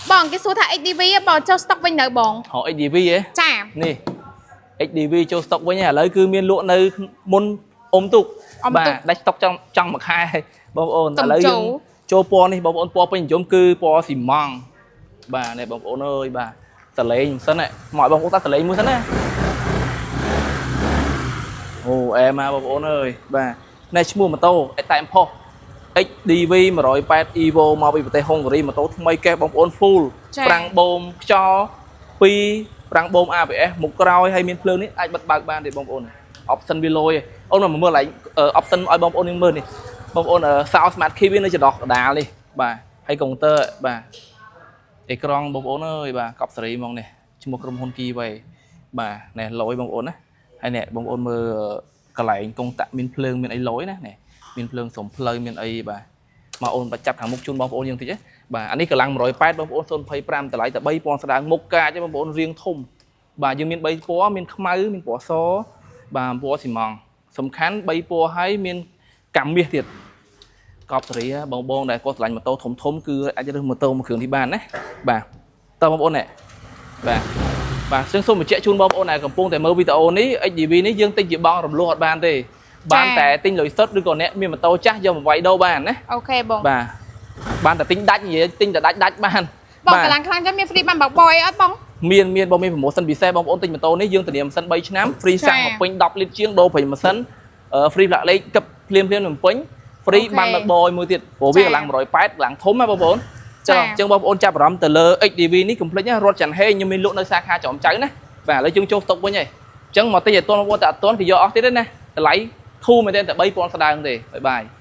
បងគេសួរថា XDV បងចូល stock វិញនៅបង? ហៅ XDV ហ៎? ចា។ នេះ XDV ចូល stock វិញហើយឥឡូវគឺមានលក់នៅមុនអុំទូក។ អុំ បាទ ទូក ដាច់ stock ចង់ចង់មួយខែហើយបងប្អូន តុំ ឥឡូវយើង ចូល ចូលពណ៌នេះបងប្អូនពណ៌ពេញនិយមគឺពណ៌ស៊ីម៉ង់បាទនេះបងប្អូនអើយបាទសលេងមិនសិនណាមកឲ្យបងប្អូនតាសលេងមួយសិនណាអូអែមកបងប្អូនអើយបាទនេះឈ្មោះម៉ូតូអេតែមផុស XDV 180 Evo មកពីប្រទេសហុងហ្គារីម៉ូតូថ្មីកេះបងប្អូន full ចា៎ ហ្វ្រាំងបូមខ្យល់2ហ្វ្រាំងបូម ABS មុខក្រោយហើយមានភ្លើងនេះអាចបិទបើកបានទេបងប្អូន option វាលយអូនមកមើលឡើង option ឲ្យបងប្អូននឹងមើលនេះបងប្អូនសោ smart key វានៅចន្លោះកដាលនេះបាទហើយកុងទ័របាទអេក្រង់បងប្អូនអើយបាទកប់សេរីហ្មងនេះឈ្មោះក្រុមហ៊ុន Keeway បាទនេះលយបងប្អូនណាហើយនេះបងប្អូនមើលកន្លែងកុងតាក់មានភ្លើងមានអីលយណានេះមានភ្លើងសុំផ្លូវមានអីបាទមកអូនបាចាប់ខាងមុខជូនបងប្អូនយើងតិចណាបាទអានេះកម្លាំង180បងប្អូន025តម្លៃតែ3000ស្ដើងមុខកាចទេបងប្អូនរៀងធំបាទយើងមាន3ពណ៌មានខ្មៅមានពណ៌សបាទពណ៌ស៊ីម៉ង់សំខាន់3ពណ៌ហើយមានកាំមាសទៀតកប់សេរីបងបងដែលគាត់ស្រឡាញ់ម៉ូតូធំធំគឺអាចរើសម៉ូតូមួយគ្រឿងនេះបានណាបាទតើបងប្អូននេះបាទបាទซึ่ងសូមបញ្ជាក់ជូនបងប្អូនដែលកំពុងតែមើលវីដេអូនេះ XDV នេះយើងទិញជាបង់រំលោះអត់បានទេបានតែទិញលុយសុទ្ធឬក៏អ្នកមានម៉ូតូចាស់យកមកវាយដូរបានណា OK បង បាទបានតែទិញដាច់និយាយទិញតែដាច់ដាច់បាន បង បាទ កម្លាំងខ្លាំងចឹងមាន free បានបើកបយអត់បង? មានមានបងមាន promotion ពិសេសបងប្អូនទិញម៉ូតូនេះយើងធានាម៉ាស៊ីន3ឆ្នាំ free សាំងមកពេញ10លីត្រជាងដូរប្រេងម៉ាស៊ីន free ផ្លាកលេខកឹបភ្លាមភ្លាមនៅពេញ free បានបើកបយមួយទៀតព្រោះវាកម្លាំង180កម្លាំងធំណាបងប្អូនចាអញ្ចឹងបងប្អូនចាប់អារម្មណ៍ទៅលើ XDV នេះកុំភ្លេចណារត់ច័ន្ទហេងខ្ញុំមានលក់នៅសាខាចោមចៅណាបាទឥឡូវយើងចូលស្តុកវិញហើយអញ្ចឹងមកទិញឲ្យទាន់បងប្អូនតែអត់ទាន់គេយកអស់ទៀតទេណាតម្លៃធូរមែនទេតែ3000ស្ដើងទេbye bye។